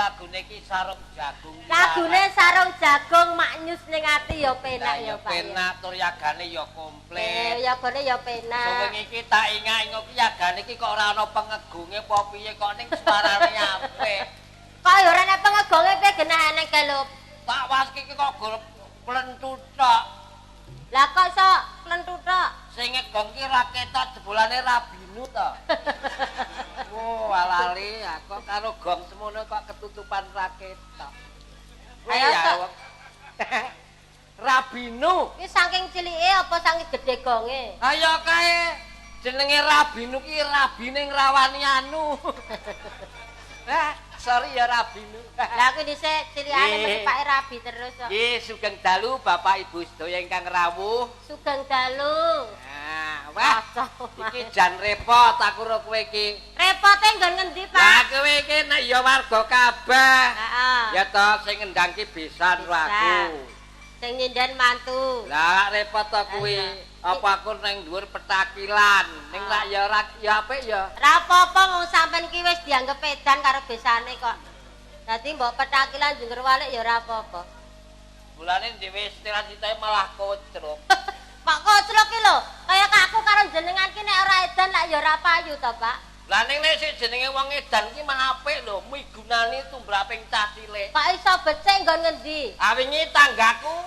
lagune iki Sarung Jagung. Lagune Sarung Jagung maknyus ning ati ya penak ya, Pak. Penak tur yagane ya komplit. Yagane ya penak. Suwengi iki tak ingak-ingok ki yagane iki kok ora ana pengegonge apa piye kok ning suarane apik. Kok ya ora ana pengegonge piye genah eneng kae lho. Tak waski iki kok gor plentu tok. Lah kok iso plentu tok? Sing ngegong ki ra ketok jebulane Rabinu to. Oh, lali aku karo gong semono kok ketutupan ra ketok. Ayo tok. Rabinu. Ki saking cilike apa saking gedhe gonge? Ayo kae jenenge Rabinu ki rabine ngrawani anu. Sorry ya Rabinu. Lah aku dhisik cilikane mesti Pak Rabi terus kok. Nggih, sugeng dalu Bapak Ibu sedaya ingkang rawuh. Sugeng dalu. Nah, wah. Iki jan repot aku ro kowe iki. Repote nggon ngendi, Pak? Lah kowe iki nek ya warga kabeh. Heeh. Ya to sing ngendang ki besan ro aku. Sing nyinden mantu. Lah repot to kuwi. Apa aku nang dhuwur petakilan. Ning lak ya ora ya apik ya. Ora apa-apa wong sampean ki wis dianggep edan karo besane kok. Dadi mbok petakilan jengger walik ya ora apa-apa. Bulane dhewe setelan-sitake malah kocrok. Pak kocrok ki lho, kaya aku karo jenengan ki nek ora edan lak ya ora payu to, Pak. Lah ning nek sik jenenge wong edan ki malah apik lho, migunani tumraping cah cilik. Kok iso becik nggon ngendi? Ah wingi tanggaku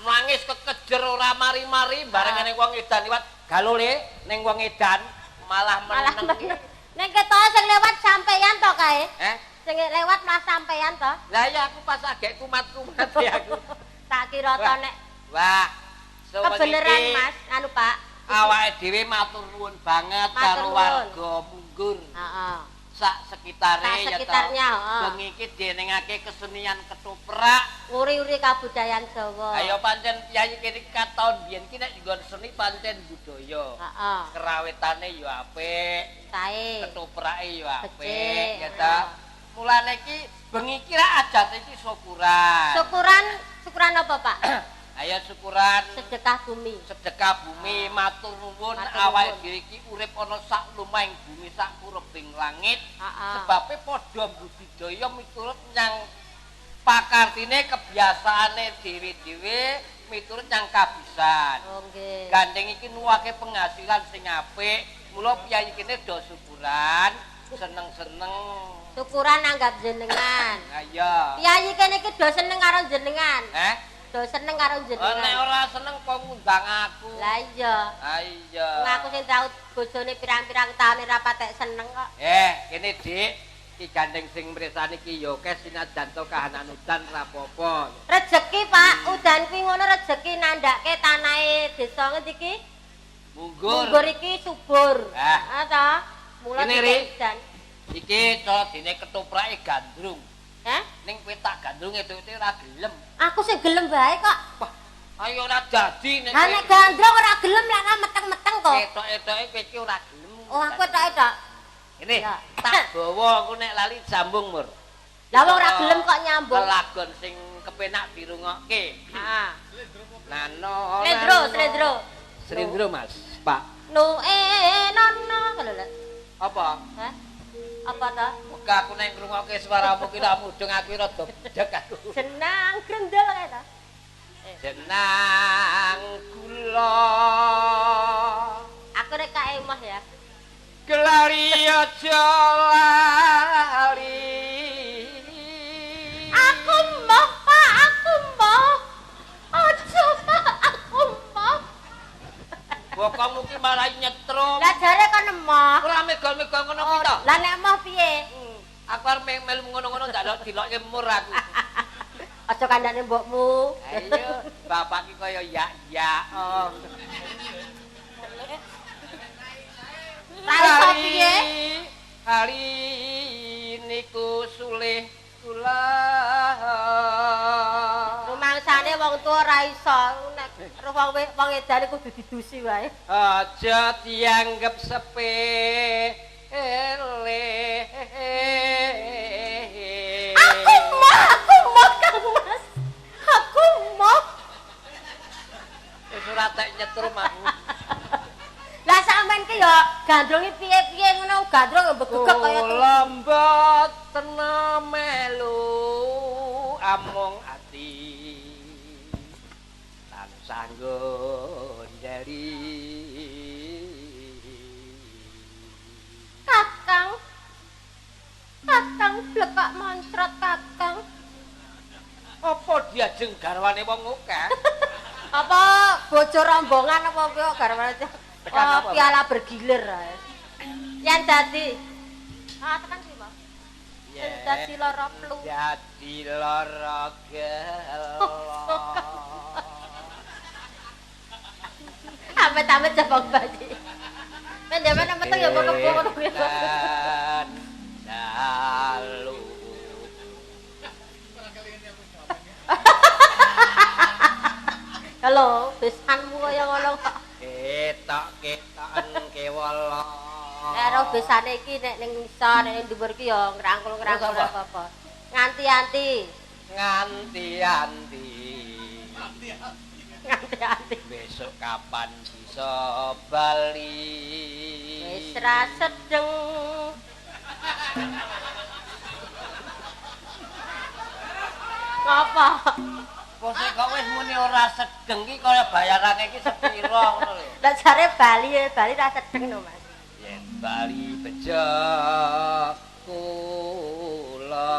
nangis kekejer ora mari-mari bareng ning wong edan liwat galole ning wong edan malah meneng. Ning ketoke sing lewat sampeyan to kae? Sing lewat malah sampeyan to? Lah iya aku pas agek kumat-kumat ya aku. Tak kira to nek. Wah, kebeneran Mas, anu Pak. Awake dhewe matur nuwun banget karo warga Munggur. Heeh. Sak sekitare ya ta. Heeh. Bengi iki dienengake kesenian ketoprak, nguri-uri kabudayan Jawa. Ayo pancen piyayi kene katon biyen ki nek nggon seni pancen budaya. Heeh. Kerawetane ya apik. Sae. Ketoprake ya apik ya ta. Mulane iki bengi iki rak ajate iki syukuran. Syukuran, syukuran apa, Pak? Ayo syukuran sedekah bumi. Sedekah bumi, matur nuwun awake dhewe iki urip ana sak lumahing bumi sak kurebing langit. Sebabe padha budidaya miturut nyang pakartine kebiasaane dhewe-dhewe miturut nyang kabisan. Oh nggih. Gandeng iki nuwake penghasilan sing apik, mula piyayi kene do syukuran, seneng-seneng. Syukuran anggap jenengan. Ha iya. Piyayi kene iki do seneng karo jenengan. Do seneng karo jenengan. Nek ora seneng kok ngundang aku. Lah iya. Ha iya. Aku sing tau bojone pirang-pirang taun ora patek seneng kok. Kene Dik, iki gandeng sing mresani iki ya akeh sinajan to kahanan udan ra apa-apa. Rejeki Pak, udan kuwi ngono rejeki nandhake tanahe desa ngendi iki? Munggur. Munggur iki subur. Ha ta? Mula udan. Iki cara dene ketoprake gandrung. Hah? Ning kowe tak gandrung etuk-etuk ora gelem. Aku sing gelem bae kok. Wah, ayo ora dadi nek. Ha nek gandrung ora gelem lak meteng-meteng kok. Etok-etoke kowe iki ora gelem. Oh, aku etok-etok. Ini tak bawa aku nek lali sambung, Mur. Lah wong ora gelem kok nyambung. Lelagon sing kepenak dirungokke. Heeh. Nano. Slendro, slendro. Slendro, Mas, Pak. No nono lho lho. Apa? Hah? Apa ta? Muga aku nek ngrungokke suaramu ki ra mudhung aku rada bedhek aku. Jenang grendel kae ta. Jenang gula. Aku nek kae emoh ya. Gelari aja lali. Aku moh, Pak, aku moh. Aja, Pak, aku moh. Bokongmu ki malah nyetrum. Lah jare kon emoh. Ora megol-megol ngono kuwi to. Lah nek emoh piye? Aku arep melu ngono-ngono ndak dilokke mur aku. Aja kandhane mbokmu. Ayo, bapak ki kaya ya-ya. Oh. Ra iso piye? Hari niku sulih kula. Rumangsane wong tuwa ora iso nek wong edan kudu didusi wae. Aja dianggep sepele. Aku moh Kang Mas. Aku moh. Wis ora tek nyetrum aku. Lah sampean ki ya gandrungi piye-piye ngono gandrung mbegegek kaya kula mboten melu amung ati tansah ngonderi. Kakang, kakang blekak moncrot kakang. Apa diajeng garwane wong akeh? Apa bojo rombongan apa kok garwane? Oh, piala bergilir ae. Yen dadi tekan sih, Mas. Yen dadi lara flu. Dadi lara gelo. Amit-amit jebok baji. Men dhewe nek meteng ya kok kebo ngono kuwi. Dalu. Halo, besanmu kaya ngono kok. Ketok-ketoken kewala. Karo besane iki nek ning ngisor, nek ning dhuwur iki ya ngrangkul-ngrangkul apa-apa. Nganti-anti. Nganti-anti. Nganti-anti. Besok kapan bisa bali? Wis ra sedeng. Apa? Bose kok wis muni ora sedeng iki kaya bayarane iki sepira ngono lho. Lah jare bali, bali ra sedeng no, Mas. Yen bali bejo kula.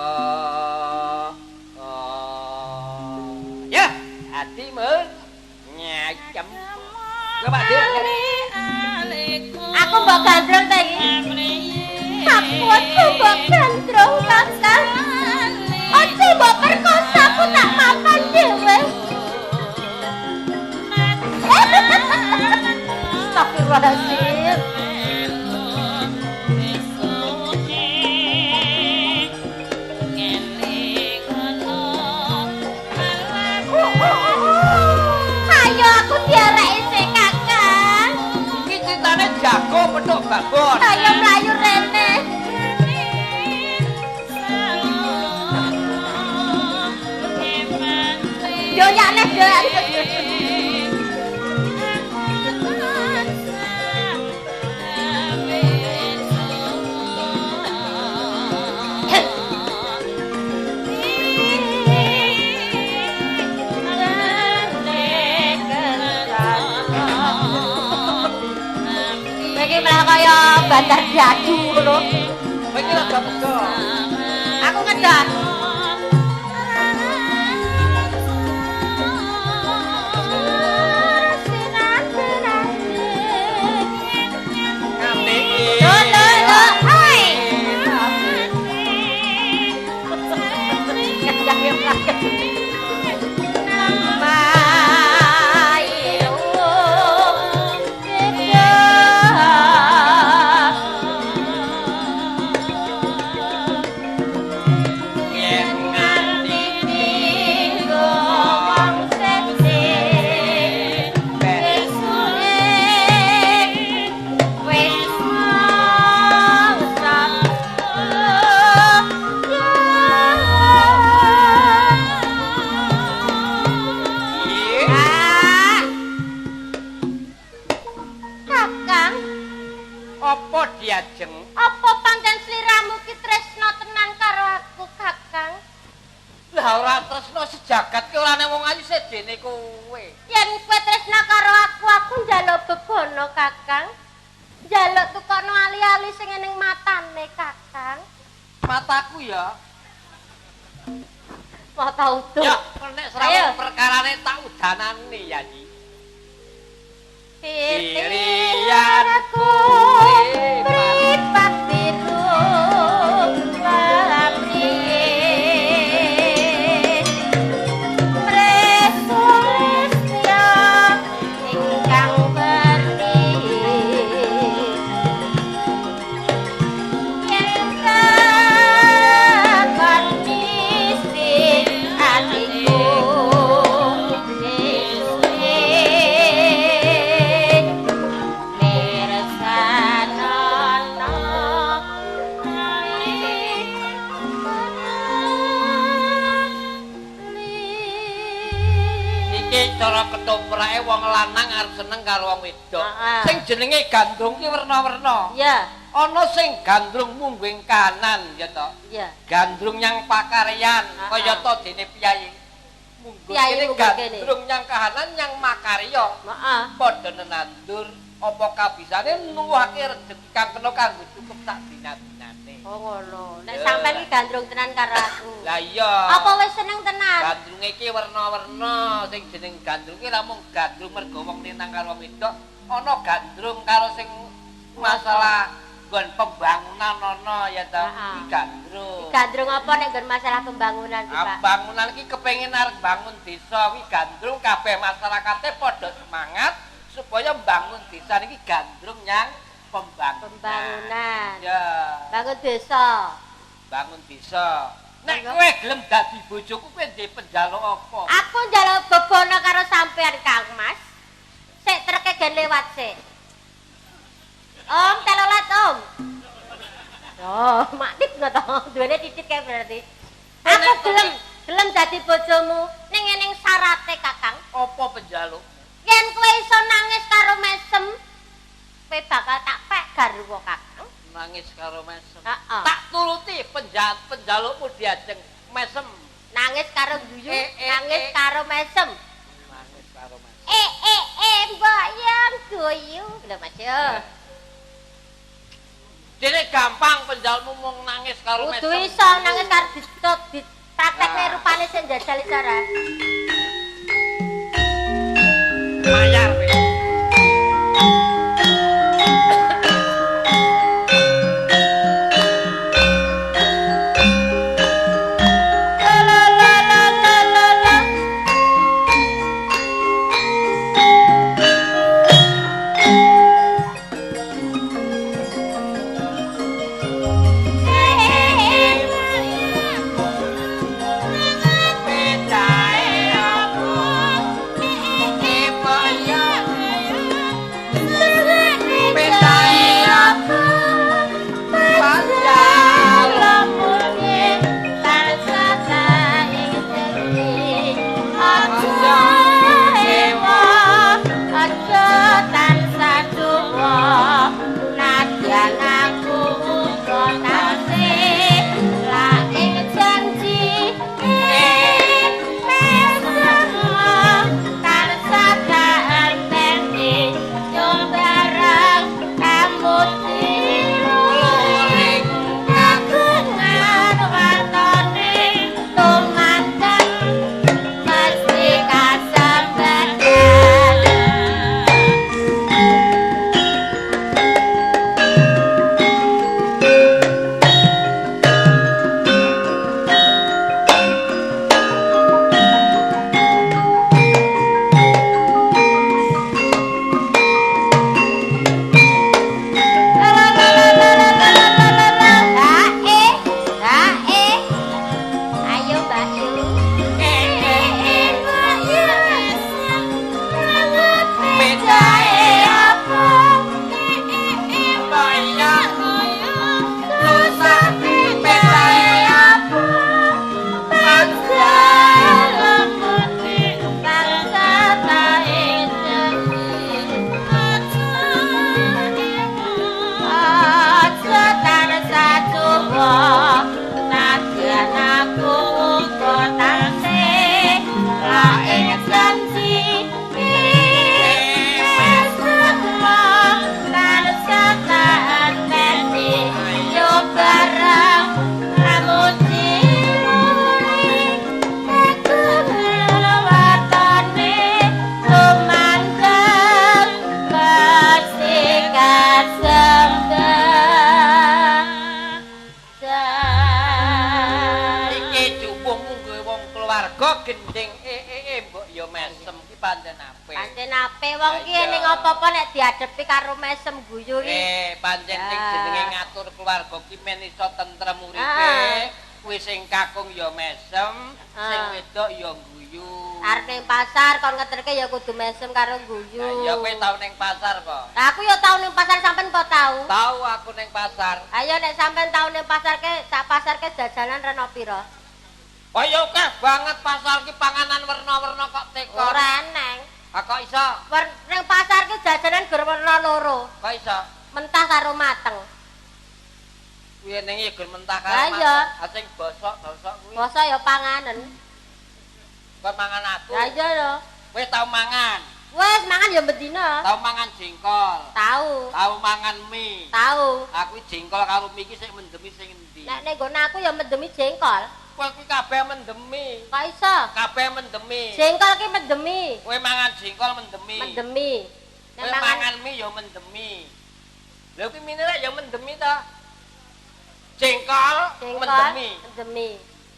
Ya, atimu nyacem. Coba Dik. Aku mbok gandrung ta iki. Aku aja mbok gandrung kakang. Aja mbok perkosa aku tak makan dhewe. Astagfirullahaladzim. Ayo aku diareki sik kakang. Iki critane jago petuk babon. Ayo mlayu rene. Doyak neh doyak. Iki malah kaya bandar diadu ngono. Kowe iki rada pego. Aku ngedan. Apa pancen sliramu ki tresna tenan karo aku, Kakang? Lah ora tresna sejagat ki ora ana wong ayu sedene kowe. Yen kowe tresna karo aku, aku njaluk bebono, Kakang. Njaluk tukokno ali-ali sing ning matane, Kakang. Mataku ya. Mata utuh. Ya, nek srawung perkarane tak udanane ya, Nyi. Pilihanku mripat biru papriye preso lestya ingkang berni yen kakon misi atiku. Cara ketoprake wong lanang arep seneng karo wong wedok. Sing jenenge gandrung ki werna-werna. Iya. Ana sing gandrung mungguing kanan ya to. Iya. Gandrung nyang pakaryan kaya to dene piyayi. Mungguh kene gandrung nyang kahanan nyang makarya. Heeh. Padha nenandur apa kabisane nuwuhake rejeki kang kena kanggo cukup sak dina-dinane. Oh ngono. Nek sampean iki gandrung tenan karo aku. Lah iya. Apa wis seneng tenan? Gandrunge iki werna-werna, sing jeneng gandrung iki ra mung gandrung mergo wong lanang karo wedok, ana gandrung karo sing masalah nggon pembangunan ana ya ta. Iki gandrung. Gandrung apa nek nggon masalah pembangunan iki, Pak? Bangunan iki kepengin arep bangun desa kuwi gandrung kabeh masyarakate padha semangat supaya mbangun desa niki gandrung nyang pembangunan. Pembangunan. Ya. Bangun desa. Bangun desa. Nek kowe gelem dadi bojoku kowe ndek penjaluk apa? Aku njaluk bebono karo sampean, Kang Mas. Sik treke gen lewat sik. Om, telolet om. Oh, maktip ngono to. Duwene titik kae berarti. Aku gelem dadi bojomu ning eneng syarate, Kakang. Apa penjaluk? Yen kowe iso nangis karo mesem, kowe bakal tak pek garwa, Kakang. Nangis karo mesem. Heeh. Tak turuti penjalukmu diajeng mesem. Nangis karo guyu, nangis karo mesem. Nangis karo mesem. Mbok yang guyu. Lho Mas yo. Dene gampang penjalmu mung nangis karo mesem. Kudu iso nangis karo ditut dipraktekne rupane sing njajal iso ora. Mayar kowe. La la la la la la. Gending mbok ya mesem ki pancen apik. Pancen apik wong ki ning apa-apa nek diadepi karo mesem guyu ki. Pancen sing jenenge ngatur keluarga ki men iso tentrem uripe. Kuwi sing kakung ya mesem, sing wedok ya guyu. Arep ning pasar kon ngeterke ya kudu mesem karo guyu. Lah iya kowe tau ning pasar apa? Lah aku ya tau ning pasar, sampean kok tau? Tau aku ning pasar. Ayo nek sampean tau ning pasar ke sak pasar ke jajanan reno pira? Oh ya akeh banget pasar ki panganan werna-werna kok teko. Ora eneng. Ah kok iso? Ning pasar ki jajanan gur werna loro. Kok iso? Mentah karo mateng. Kuwi enenge ya gon mentah karo. Lah iya. Sing bosok-bosok kuwi. Bosok ya panganen. Kon mangan aku. Lah iya lho. Kowe tau mangan? Wes mangan ya bendina. Tau mangan jengkol? Tau. Tau mangan mie? Tau. Aku jengkol karo mie iki sing mendemi sing endi? Nek ning nggon aku ya mendemi jengkol. Kowe kuwi kabeh mendemi. Kok iso? Kabeh mendemi. Jengkol ki mendemi. Kowe mangan jengkol mendemi. Mendemi. Nek mangan mie ya mendemi. Lha kuwi mie lek ya mendemi ta? Jengkol mendemi. Mendemi.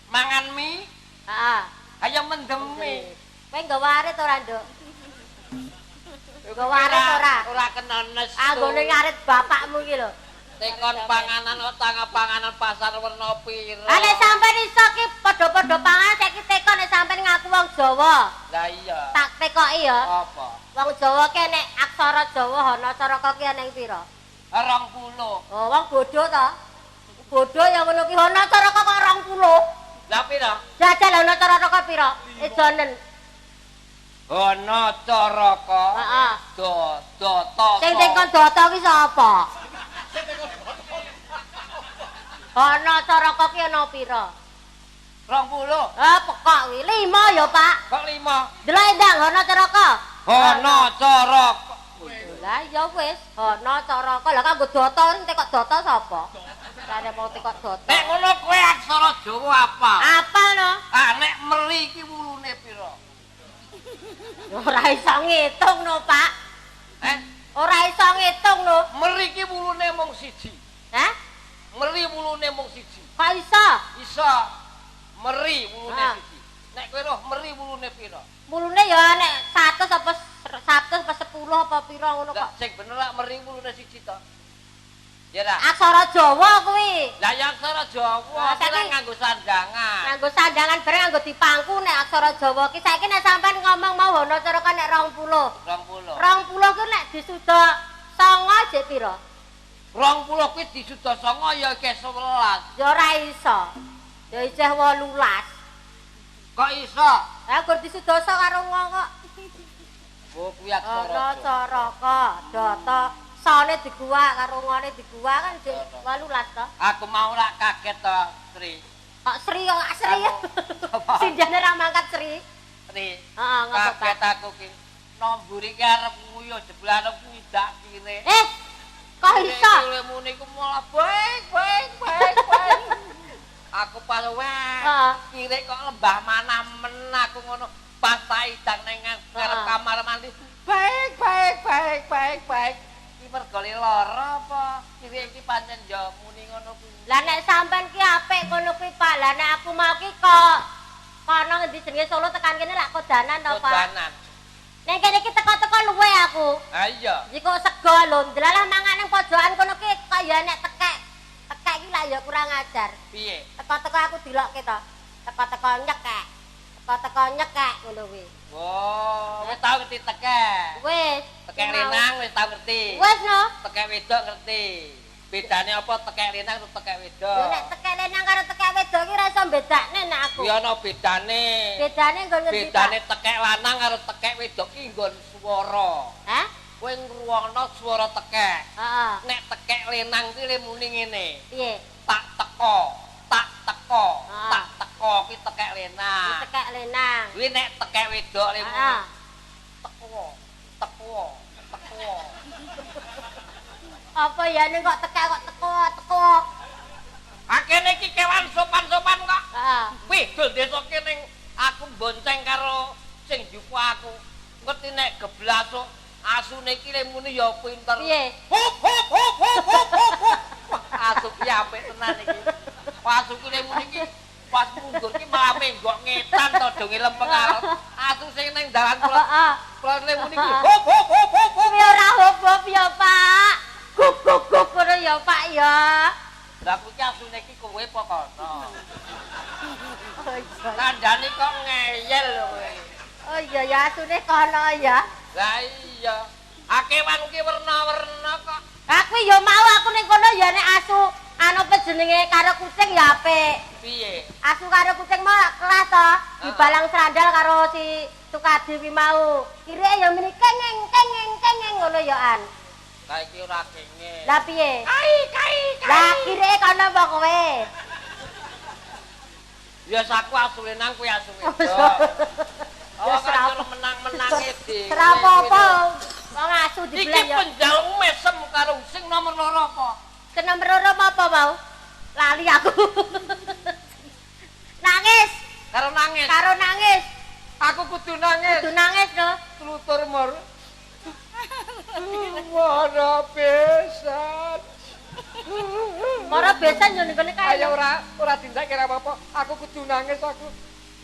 Mangan mie? Heeh. Ayo mendemi. Kowe nggawa arit ora, Nduk? Nggawa arit ora? Ora kena nesu. Anggone ngarit bapakmu iki lho. Tekon panganan kok tangga panganan pasar werna pira. Lah nek sampean iso ki padha-padha pangan saiki tekon nek sampean ngaku wong Jawa. Lah iya. Tak tekoki ya. Apa? Wong Jawa ki nek aksara Jawa ana caraka ki ana ing pira? 20. Oh, wong bodho to. Bodho ya ngono ki ana caraka kok 20. Lah pira? Jajal ana caraka pira? Ejonen. Ana caraka. Heeh. Do do to. Sing tekon data ki sapa? Ana caraka ki ana pira? 20. Ah, pekok kuwi. 5 ya, Pak. Kok 5? Delok ndang ana caraka. Ana caraka. Lah ya wis, ana caraka. Lah kanggo data tekok data sapa? Kare mau tekok data. Nek ngono kowe aksara Jawa apa? Apa no? Ah, nek meri iki wulune pira? Ora iso ngitung no, Pak. Eh? Ora iso ngitung no. Meri iki wulune mung siji. Hah? Meri wulune mung siji. Kok iso? Iso. Meri wulune siji. Nek kowe roh meri wulune pira? Wulune ya nek 100 apa 100 apa 10 apa pira ngono kok. Sing bener lak meri wulune siji to. Ya ta? Aksara Jawa kuwi. Lah ya aksara Jawa, saiki nganggo sandangan. Nganggo sandangan bareng nganggo dipangku nek aksara Jawa ki saiki nek sampean ngomong mau ana caraka nek 20. 20. 20 ki nek disuda 9 jek pira? 20 kuwi disuda 9 ya isih 11. Ya ora iso. Ya isih 18. Kok iso? Lah gur disuda karo ngo kok. Oh kuwi aksara. Ana caraka data sone diguwak karo ngone diguwak kan jek 18 to. Aku mau lak kaget to, Sri. Kok Sri kok Sri? Sindene ra mangkat Sri. Sri. Heeh, ngopo kaget aku ki. Nomburi ki arep nguyuh jebul arep ngidak kire. Eh, kok iso? Muni ku malah baik baik baik baik. Aku pas wae. Kire kok lembah mana men aku ngono. Pas tak idang ning ngarep kamar mandi. Baik baik baik baik baik. Mergo lara apa? Kire iki pancen ya muni ngono kuwi. Lah nek sampean ki apik ngono kuwi, Pak. Lah nek aku mau ki kok kono ngendi jenenge Solo tekan kene lak kodanan to, Pak. Kodanan. Nek kene iki teko-teko luwe aku. Ha iya. Iki kok sego lho, ndelalah mangan ning pojokan kono ki kok ya nek tekek. Tekek iki lak ya kurang ajar. Piye? Teko-teko aku dilokke to. Teko-teko nyekek. Teko-teko nyekek ngono kuwi. Oh, wis tau ngerti tekek. Wis. Tekek lanang wis tau ngerti. Wis no. Tekek wedok ngerti. Bedane apa tekek lanang karo tekek wedok? Lho nek tekek lanang karo tekek wedok iki ora iso bedakne nek aku. Kuwi ana bedane. Bedane nggon ngendi? Bedane tekek lanang karo tekek wedok ki nggon swara. Hah? Kowe ngrungokno swara tekek. Heeh. Nek tekek lanang ki le muni ngene. Piye? Tak teko, tak teko, tak teko ki tekek lanang. Tekek lanang. Kuwi nek tekek wedok le muni. Teko, teko, teko. Apa ya ning kok tekek kok teko, teko. Akene iki kewan sopan-sopan kok. Heeh. Wih, dul desa kene aku bonceng karo sing njuku aku. Ngerti nek geblasuk asune iki le muni ya pinter. Piye? Hop hop hop hop hop hop. Asu ki apik tenan iki. Asu ki le muni iki pas mundur ki malah menggok ngetan to donge lempeng arep. Asu sing ning dalan kula. Kula le muni iki hop hop hop hop hop. Ya ora hop hop ya, Pak. Guk guk guk ngono ya, Pak ya. Lah kuwi asune iki kowe apa kono? Oh iya. Kandhane kok ngeyel lho kowe. Oh iya ya asune kono ya. Lah iya. Akewan ki werna-werna kok. Aku ya mau aku ning kono ya nek asu anu apa jenenge karo kucing ya apik. Piye? Asu karo kucing mau kelas to, dibalang sandal karo si Sukadi kuwi mau. Kirike ya muni kengeng kengeng kengeng ngono ya an. Lah iki ora kenge. Lah piye? Kai kai kai. Lah kireke kono apa kowe? Ya saku asu lanang kowe asu wedok. Ya ora menang-menange dhewe. Ora apa-apa. Wong asu dibelah ya. Iki penjaluk mesem karo sing nomor 2 apa? Sing nomor 2 apa mau? Lali aku. Nangis. Karo nangis. Karo nangis. Aku kudu nangis. Kudu nangis lho. Tlutur mor. Moro besan. Moro besan yo ning kene kae. Ayo ora tindak kira apa-apa. Aku kudu nangis aku.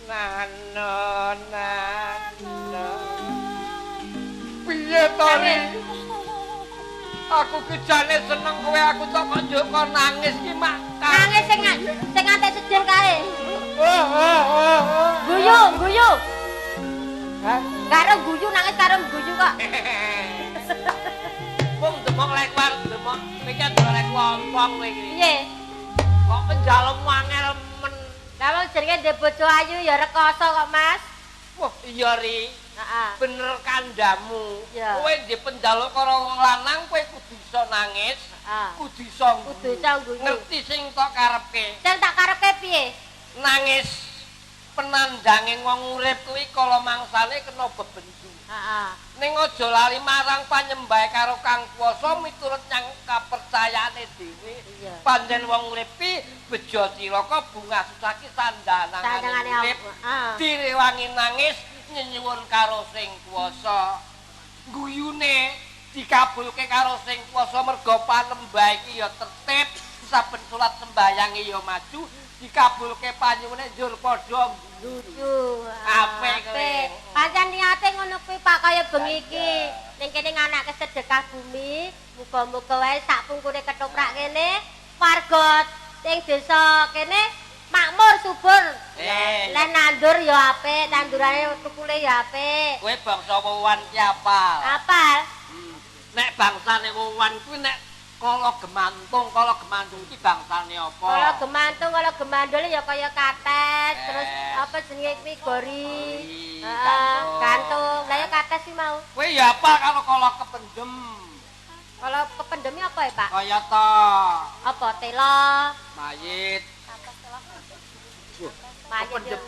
Nano nano. Piye to ri? Aku ki jane seneng kowe, aku tok kok njuk kon nangis ki mak. Nangis sing nganti sedih kae. Guyu, guyu. Hah? Karo guyu nangis karo guyu kok. Wong demok lek war demok mikir lek wong kowe iki. Piye? Kok penjalukmu angel men. Lah wong jenenge ndek bojo ayu ya rekoso kok, Mas. Wah, iya ri. Heeh. Bener kandhamu. Kowe ndek penjaluk karo wong lanang kowe kudu iso nangis, kudu iso guyu. Ngerti sing tok karepke. Sing tak karepke piye? Nangis penandange wong urip kuwi kala mangsane kena bebendu. Heeh. Ning aja lali marang panyembah karo Kang Kuwasa miturut nyang kapercayaane dhewe. Pancen wong urip ki bejo cilaka bungah susah ki sandangane urip. Direwangi nangis nyenyuwun karo sing kuwasa. Guyune dikabulke karo sing kuwasa merga panembah iki ya tertib, saben salat sembayange ya maju, dikabulke panyuwune njur padha guyu. Apik kowe. Pancen niate ngono kuwi Pak kaya bengi iki. Ning kene nganake sedekah bumi, muga-muga wae sak pungkure ketoprak kene warga ing desa kene makmur subur. Leh nandur ya apik, tandurane tukule ya apik. Kowe bangsa wewan ki apal? Apal. Nek bangsane wewan kuwi nek kala gemantung iki bangsane apa? Kala gemantung, kala gemandul ya kaya kates, terus apa jenenge kuwi gori. Heeh, gantung. Lah ya kates sih mau. Kowe ya apa karo kala kependem? Kala kependem apa ya, Pak? Kaya ta. Apa tela? Mayit. Mayit.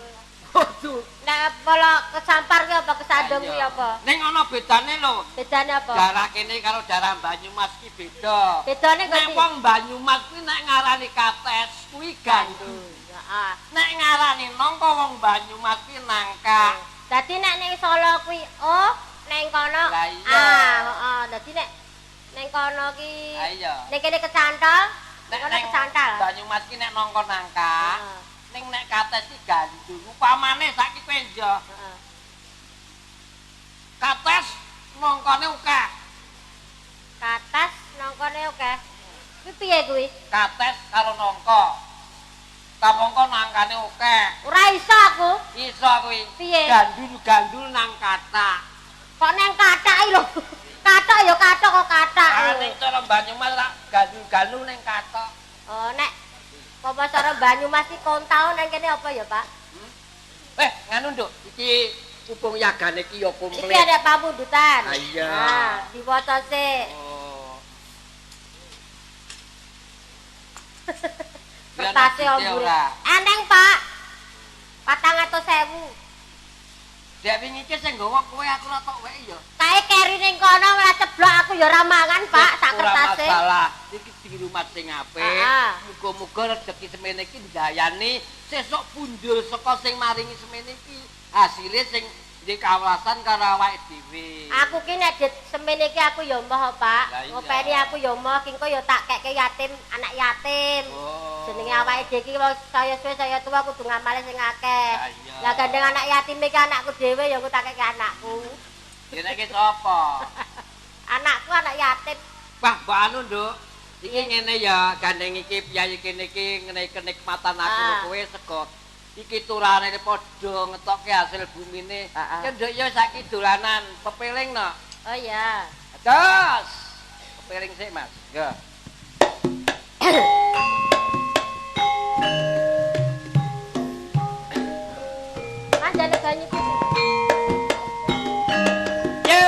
Waduh. Nek kala kesampar kuwi apa kesandung kuwi apa? Ning ana bedane lho. Bedane apa? Darah kene karo darah Banyumas ki beda. Bedane kok. Nek wong Banyumas kuwi nek ngarani kates kuwi gandu. Heeh. Nek ngarani nangka wong Banyumas kuwi nangka. Dadi nek ning Solo kuwi o, ning kono a. Heeh. Dadi nek ning kono ki ning kene kecantol, ning kono kecantal. Banyumas ki nek nangka nangka. Ning nek kates iki gandu. Upamane saiki kowe njo. Heeh. Kates nangkane akeh. Kates nangkane akeh. Kuwi piye kuwi? Kates karo nangka. Kamangka nangkane akeh. Ora iso aku. Iso kuwi. Piye? Gandul-gandul nang kathak. Kok nang kathak iki lho. Kathak ya kathak kok kathak. Ah ning cara Banyumas rak gandul-gandul ning kathak. Oh nek apa cara Banyumas iki kontao nang kene apa ya, Pak? Nganu Nduk, iki pupung yagane iki ya komplit. Iki ada pamundutan. Ha iya. Nah, diwaca sik. Oh. Kertase ombure. Eneng, Pak. 400.000. Dek wingi iki sing nggawa kowe aku ora tok weki ya. Kae keri ning kono ora ceblok aku ya ora mangan, Pak, sak kertase. Ora masalah. Iki di rumah sing apik. Muga-muga rejeki semene iki ndayani sesuk punjul saka sing maringi semene iki. Hasile sing ndek kawelasan karo awake dhewe. Aku ki nek semene iki aku ya emoh, Pak. Ngopeni aku ya emoh, ki engko ya tak kekke yatim, anak yatim. Jenenge awake dhewe iki wong saya suwe saya tuwa kudu ngamale sing akeh. Lah gandeng anak yatim iki anakku dhewe ya aku tak kekke anakku. Ya nek iki sapa? Anakku anak yatim. Wah, mbok anu, Nduk. Iki ngene ya, gandeng iki piyayi kene iki ngene kenikmatan aku kowe sego. Iki turane padha ngetokke hasil bumine. Ya Nduk ya saiki dolanan pepeling no. Oh iya. Terus. Pepeling sik, Mas. Nggih. Mas jaluk banyu putih. Yo.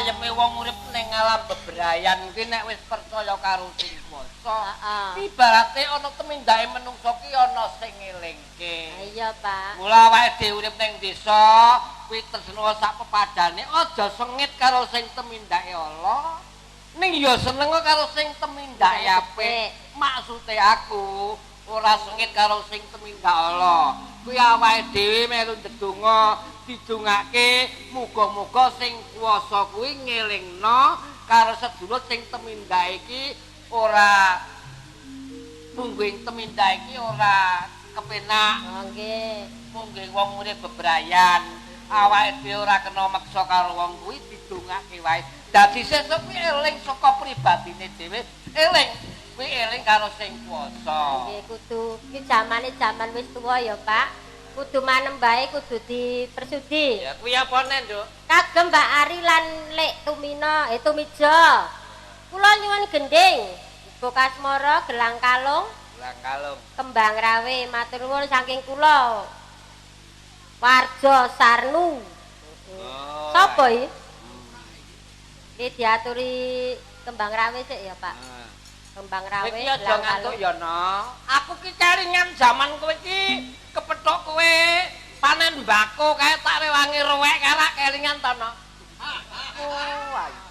Ayeme wong urip ning alam bebrayan kuwi nek wis percaya karo sing kuwasa. Heeh. Ibarate ana tumindake menungsa ki ana sing ngelingke. Iya, Pak. Mula awake dhewe urip ning desa kuwi tresna sak pepadane aja sengit karo sing tumindake Allah. Ning ya seneng karo sing tumindake apik. Maksude aku ora sengit karo sing tumindak Allah. Kuwi awake dhewe melu ndedonga didongake muga-muga sing kuwasa kuwi ngelingno karo sedulur sing tumindak iki ora mungguing tumindak iki ora kepenak. Oh nggih. Mungguing wong urip bebrayan. Awake dhewe ora kena meksa karo wong kuwi didongake wae. Dadi sesuk kuwi eling saka pribadine dhewe, eling kuwi eling karo sing kuwasa. Nggih kudu iki jamane jaman wis tuwa ya, Pak. Kudu manembahe kudu dipersudi. Ya kuwi apane, Nduk? Kagem Mbak Ari lan Lek Tumina, Tumijo. Kula nyuwun gendhing, Ibu Kasmara gelang kalung, gelang kalung. Kembang rawe matur nuwun saking kula. Warjo Sarnu. Oh. Sapa iki? Iki diaturi kembang rawe sik ya, Pak. Kembang rawe. Iki aja ngantuk ya, No. Aku ki kelingan jaman kowe iki kepethuk kowe panen mbako kae tak rewangi ruwek kae kelingan to, No. Oh,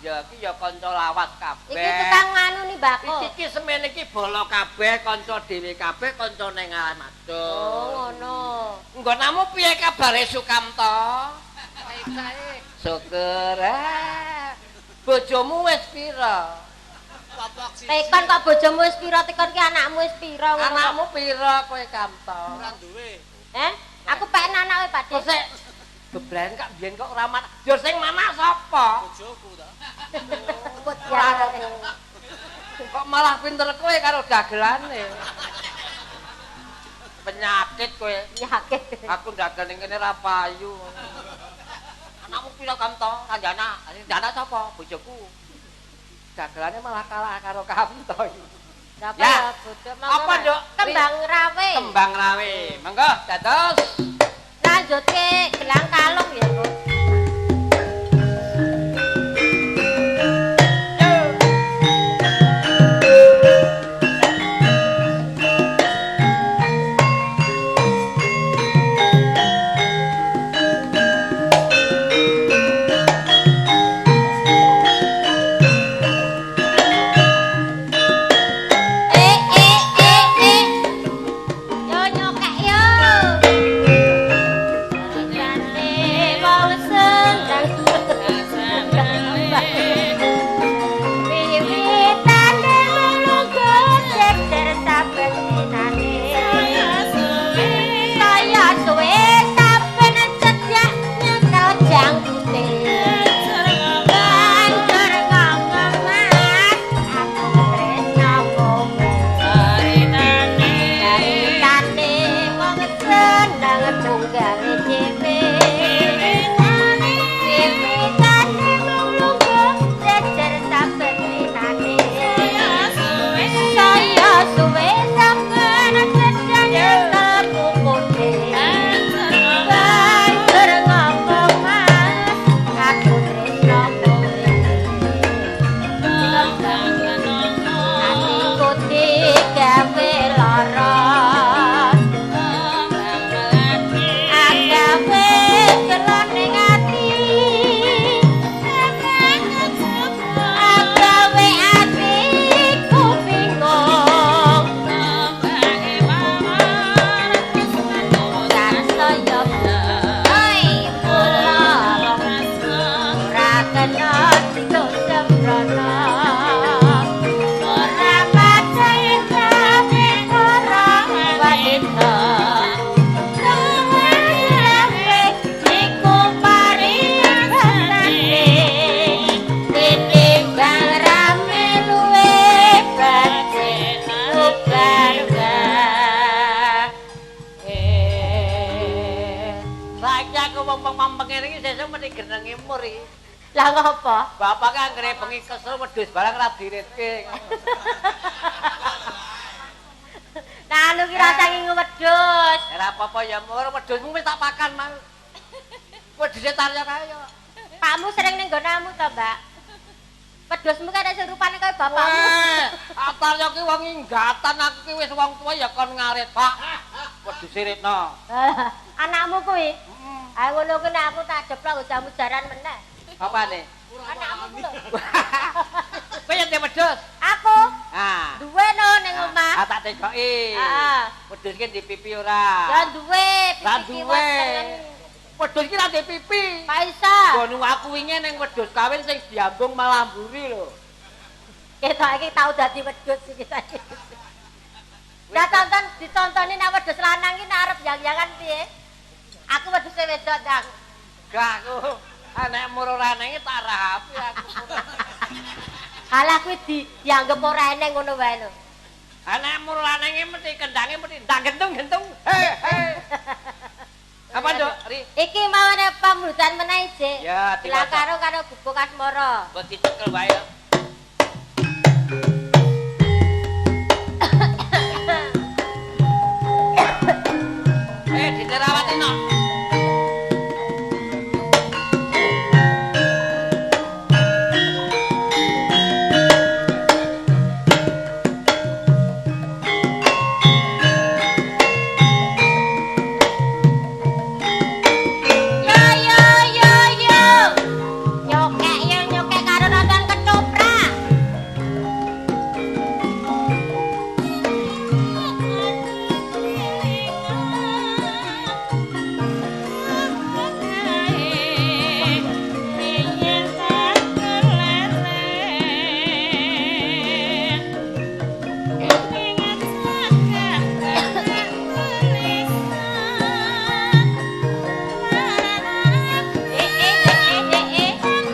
iya iki ya kanca lawas kabeh. Iki tukang nganu nih mbako. Iki ki semene iki bala kabeh kanca dhewe kabeh kanca ning alam adol. Oh, ngono. Nggonamu piye kabare Sukamto? Sae. Syukur. Bojomu wis pira? Tekon kok bojomu wis pira, tekon ki anakmu wis pira ngono. Anakmu pira kowe Kamto? Ora duwe. Heh? Aku pengen anake Pak Dik. Sik. Gebren kak biyen kok ora manak. Ya sing manak sapa? Bojoku ta. Kok malah pinter kowe karo dagelane. Penyakit kowe. Penyakit. Aku dagang ning kene ora payu. Anakmu pira Kamto? Ranjana. Ranjana sapa? Bojoku. Dagelane malah kalah karo Kamto iki. Ya, apa, Nduk? Kembang rawe. Kembang rawe. Monggo, dados. Lanjutke gelang kalung ya, Bu. Lah ngopo? Bapak kan anggere bengi kesel wedhus barang ra diritke. Nah, anu ki rasa ngingu wedhus. Ora apa-apa ya, mur wedhusmu wis tak pakan mau. Wedhuse tarya kae ya. Bapakmu sering ning nggonamu to, Mbak? Wedhusmu kan sing rupane kaya bapakmu. Atarya ki wong inggatan, aku ki wis wong tuwa ya kon ngarit, Pak. Wedhuse Retno. Anakmu kuwi? Heeh. Ayo ngono kuwi nek aku tak jeplok jamu jaran meneh. Apane? Anakmu ku lho. Kowe yen wedhus? Aku. Ha. Duwe no ning omah. Ah tak tekoki. Heeh. Wedhus ki di pipi ora? Ya duwe, pipi ki tengen. Wedhus ki ra di pipi. Pak Isa. Nggon aku wingi ning wedhus kawin sing diambung malah mburi lho. Ketok iki tau dadi wedhus iki saiki. Lah tonton ditontoni nek wedhus lanang ki nek arep yang-yangan piye? Aku wedhuse wedok, Dang. Gak aku. Nek mur ora enenge tak rapi aku. Alah kuwi dianggep ora eneng ngono wae lho. Nek mur ora enenge mesti kendange mesti ndak gentung-gentung. He he. Apa, Nduk? Ri. Iki mau ana pamrutan meneh, Dik. Ya, diwaca. Karo karo Gubuk Asmara. Mbok dicekel wae. Diterawati no. Yo yo yo yo. Nyokek yo nyokek karo nonton ketoprak. Eh eh eh eh eh.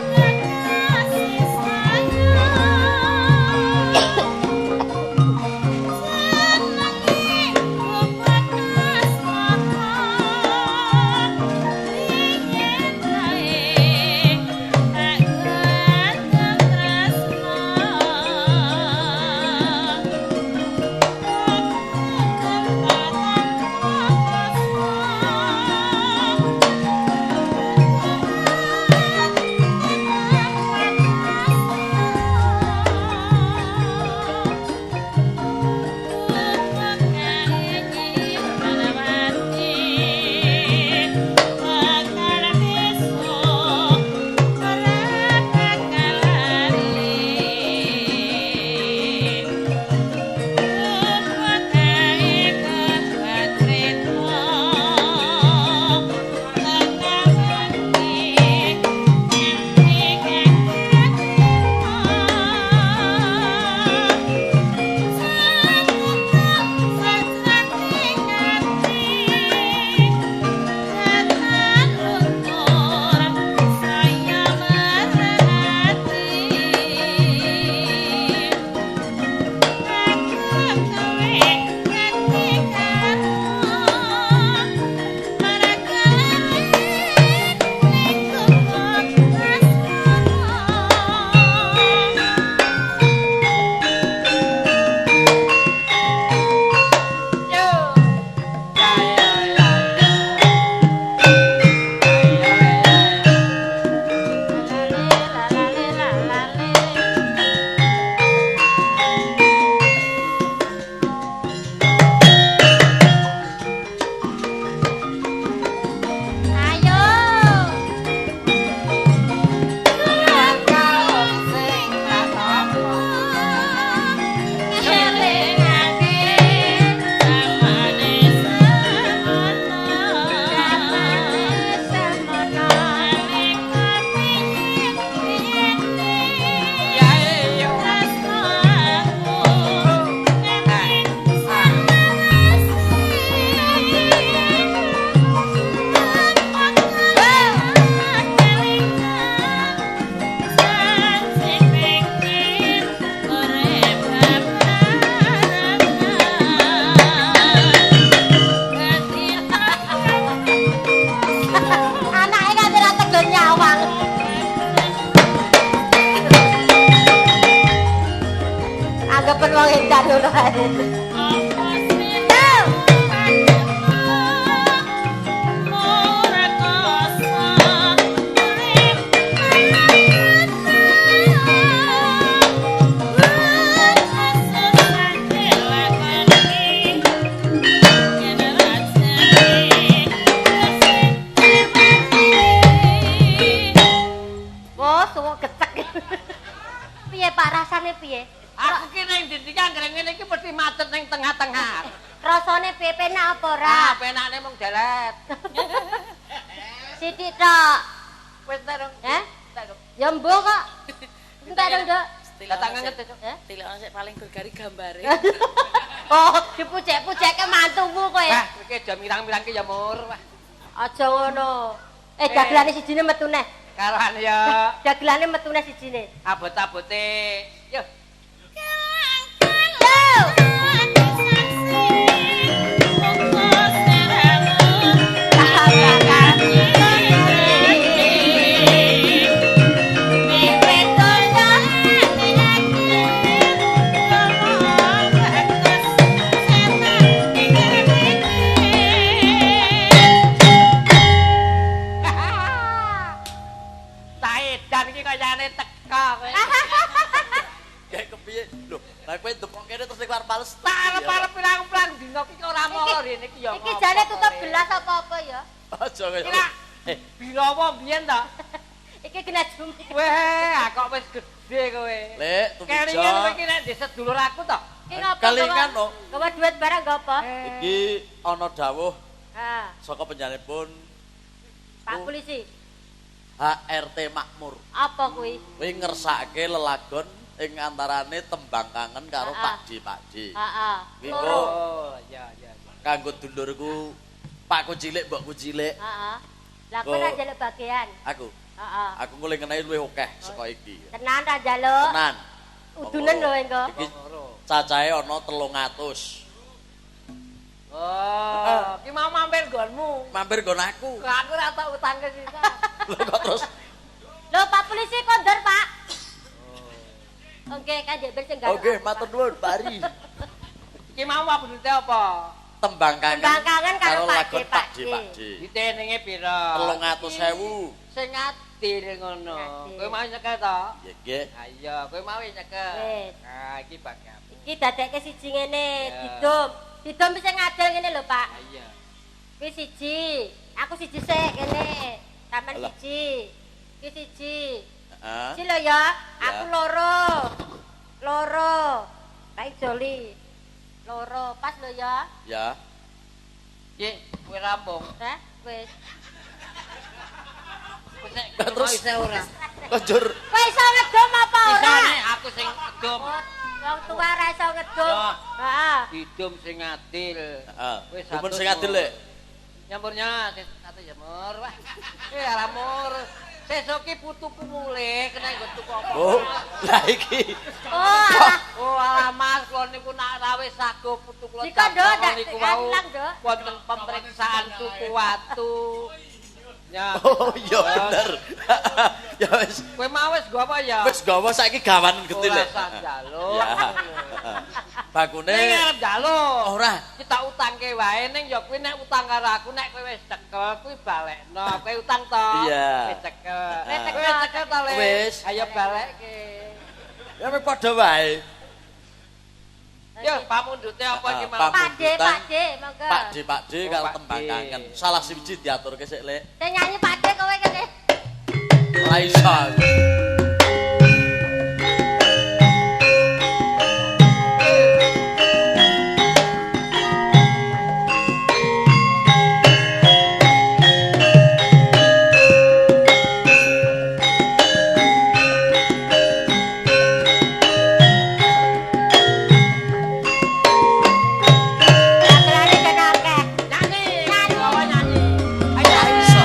Yo. Ya ya ya. Ya ya ya. Lalale lalale. Ayo. Ngelingake zamane semono. Ya yo. Anake kan ora tegel nyawang. Anggapan wong edan ngono ae. Yo. Rasane piye? Aku ki ning ndi ki anggere ngene iki mesti macet ning tengah-tengah. Rasane piye, penak apa ora? Ah, penakne mung delet. Sithik tok. Wis entek dong. Heh? Entek dong. Ya mbuh kok. Entek dong, Nduk. Datang nget, Cuk. Heh? Tilokno sik paling gergari gambare. Oh, dipucek-pucekke mantumu kowe. Wah, iki aja mirang-mirangke ya, Mur. Wah, Aja ngono. Eh, dagelane sijine metu neh. karuan ya Dagelane metu neh sijine. abot-abote. Yo. Yo. Saedan iki kayane teka kowe. Kayak kepiye? Lho, lah kowe ndepok kene terus ning arep males. Tak arep-arep pirang-pirang dina iki ora molo rene iki ya. Iki jane tutup gelas apa-apa ya. Aja kowe. Kira Birawa biyen ta? Iki kena jumi. Weh, kok wis gedhe kowe. Lek, tumijo. Kelingan kowe iki nek desa sedulur aku to. Iki ngopo? Kelingan, no. Gawa duit barang nggo apa? Iki ana dawuh Ha, saka panjenenganipun Pak Polisi. HRT Makmur. Apa kuwi? Kuwi ngersake lelagon ing antarane tembang kangen karo Pak D, Pak D. Heeh. Kuwi Loro. Oh, iya iya. Kanggo dulurku Pakku cilik, mbokku cilik. Heeh. Lah kowe ora njaluk bagian. Aku. Heeh. Aku ngulih ngenai luwih akeh saka iki. Tenan ra njaluk. Tenan. Udunen lho engko. Iki cacahe ana 300. Oh, ki mau mampir nggonmu. Mampir nggon aku. Kok aku ora tau utangke sisa. Lho kok terus Lho Pak Polisi kondur, Pak. Oke, kan jek sing garuk. Oke, matur nuwun, Pak Ari. Iki mau pabundute apa? Tembang kangen. Tembang kangen karo Pak D, lagon Pak Pak D, D. Pak D. Ditenenge pira? 300.000. Sing adil ngono. Adil. Kowe mau nyekel to? Nggih, nggih. Ayo, kowe mau nyekel. Wis. Nah, iki bagamu. Iki dadekke siji ngene, Ya. didum. Didum sing ngadil ngene lho, Pak. Iya. Kuwi siji. Aku siji sik kene. Sampeyan Alah. siji. Iki siji. Heeh. Siji lho ya, aku loro. Loro. Pak Joli. Loro, pas lho ya. Ya. Iki kowe rampung. Heh, wis. Wis nek Terus? isih ora. Kok njur Kowe iso ngedum apa ora? Isane aku sing ngedum. Oh, wong tua ora iso ngedum. Ya. Heeh. Didum sing adil. Heeh. Wis Dumun satu sing adil, Lek. Nyampurnya satu ya mur. Wah. Eh ala mur. Sesuk ki putuku mulih kena nggo tuku apa. Oh, lah iki. Oh, alah. Oh, alah Mas, kula niku nak rawe sago putu kula. Dika, Nduk, ndak niku wau. ilang, Nduk. Wonten pemeriksaan tuku watu. Ya. Oh, iya bener. Ya wis. Kowe mau wis nggo apa ya? Wis gawa saiki gawan geti, Ora Lek. usah njaluk. Ya. Bakune Ning arep njaluk. ora. Kita utangke wae ning ya kuwi nek utang karo aku nek kowe wis cekel kuwi balekno. Kowe utang to? Iya. Wis cekel. Wis cekel. Kowe wis cekel to, Le? Wis. Ayo balekke. Ya wis padha wae. Yo pamundhute apa iki mau? Pak D, Pak D, monggo. Pak D, Pak D Oh, karo Pak tembang D. kangen. Salah siji diaturke sik, Lek. Sing nyanyi Pak D kowe kene. Ora iso aku. Dagelane ben akeh. Nyanyi. Nyanyi. Bawa nyanyi. Ayo. Iso.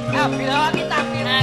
Ayo bila kita pilih.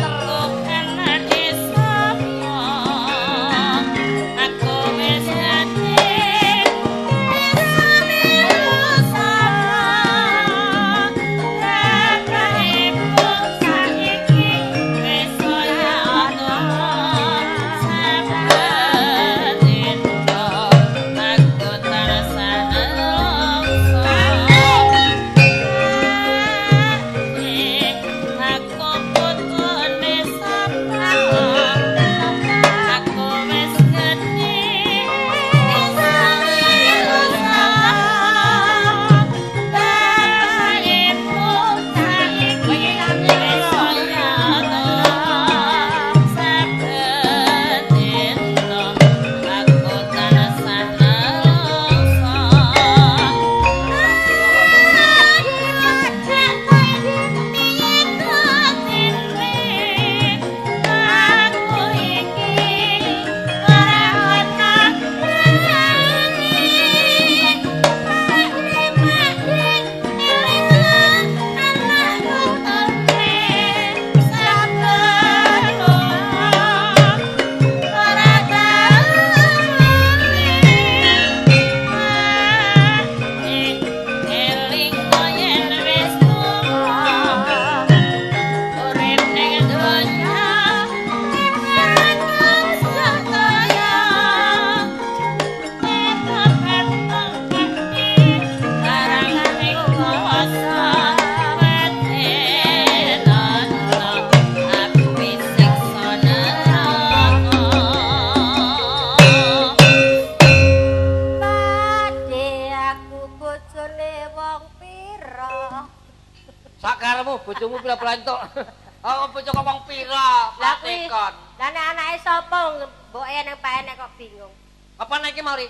bocah kok wong pira? Lah kuwi. Tekon. Lah nek anake sapa mboke nang Pak Enek kok bingung. Apa nek iki mau ri?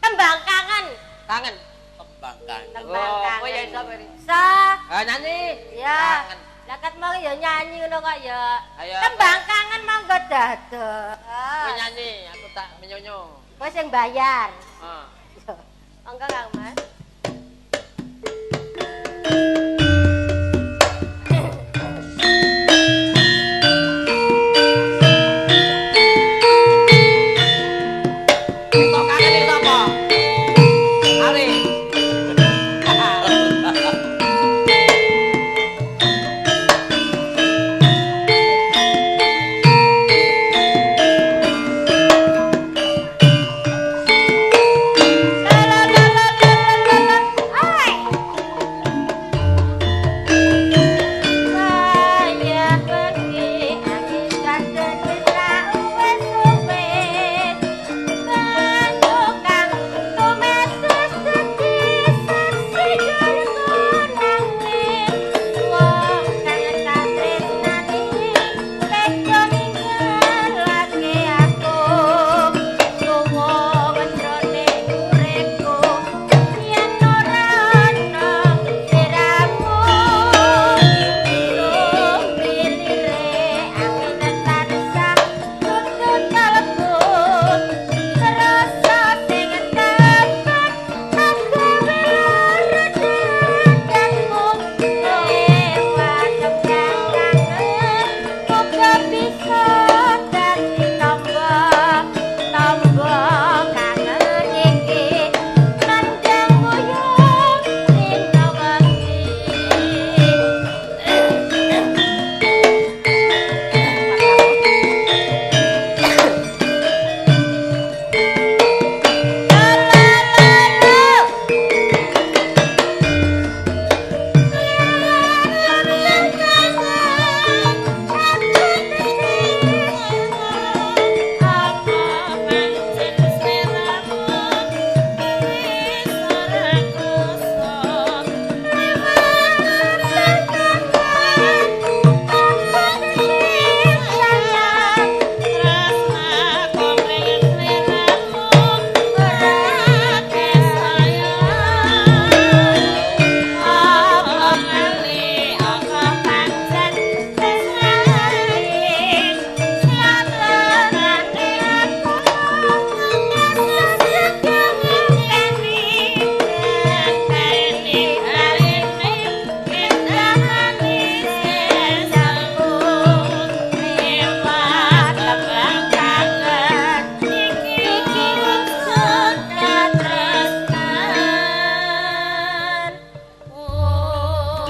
Tembang kangen. Kangen. Tembang kangen. Tembang Oh, kangen. kowe ya iso kowe ri. Iso. Ah nyanyi. Ya. Kangen. Lah kat mau ya nyanyi ngono kok ya. Ayo. Tembang kangen monggo dados. Kowe nyanyi, aku tak menyonyo. Kowe sing bayar. Heeh. Monggo Kang Mas. Tok kangen iki sapa? Ari. La la la la la la la. Oi. Wayah bengi angin kadang ora uwes-uwes. Banyu kang tumetes dadi saksi kanggo nangis. Wong kang tak tresnani tega ninggalake aku. Suwung jroning uripku yen ora ana sliramu. Lumilire angin tansah tutut kalbu. Rasa sing tepat agawe lara dadaku. Lewat tembang kangen muga bisa dadi tamba. Tamba kangen iki nandang muyung dina wengi. La la la la.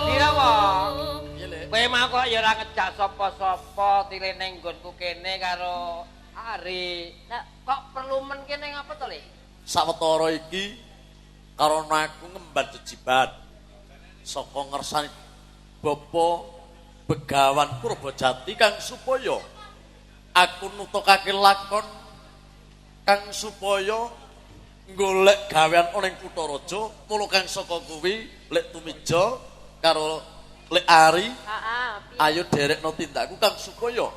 Pira wong? Piye, Lek? Kowe mau kok ya ora ngejak sapa-sapa tile ning nggonku kene karo Ari. Kok perlu men kene ngapa to, Le? Sawetara iki karana aku ngemban jejiban saka ngersani Bapa Begawan Purbajati kang supaya aku nutugake lakon kang supaya golek gawean ana ing kutha raja mula kang saka kuwi Lek Tumija karo Lek Ari ayo derekno tindakku kang supaya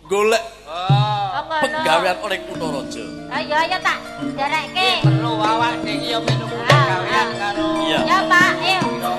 golek Oh. penggawean ana ing kutha raja. Ayo ayo tak derekke. Perlu awak dhewe ya melu gawean karo Iya. Ya Pak, ayo. Pira?